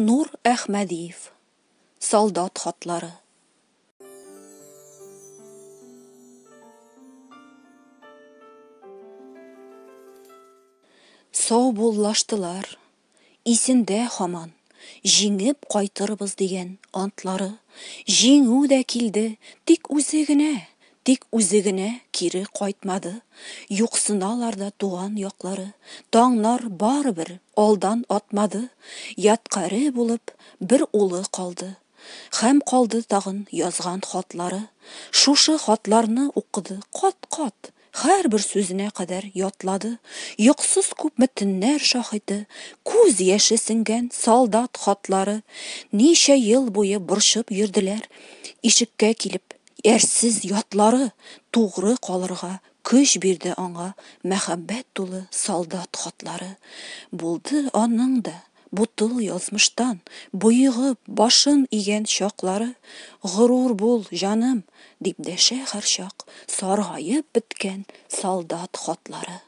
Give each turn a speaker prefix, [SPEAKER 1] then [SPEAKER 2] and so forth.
[SPEAKER 1] Нур Әхмәдиев. Солдат хатлары. Саубуллаштылар. Исендә һаман, җиңеп кайтырбыз дигән антлары. Җиңү дә килде, тик үзе генә, тик үзе генә кире кайтмады. Юксыналар да туган яклары, таңнар барыбер алдан атмады. Ядкаре булып бер улы калды. Һәм калды тагын язган хатлары. Шушы хатларны укыды кат-кат, һәрбер сүзенә кадәр ятлады. Йоксыз күпме төннәр шаһиты, күз яше сеңгән солдат хатлары. Ничә ел буе борчып йөрделәр, ишеккә килеп, әрсез ятлары. Тугры калырга көч бирде аңа мәхәббәт тулы солдат хатлары. Булды аның да бу тол язмыштан боегып башын игән чаклары. Горур бул, җаным, дип дәшә һәрчак саргаеп беткән солдат хатлары.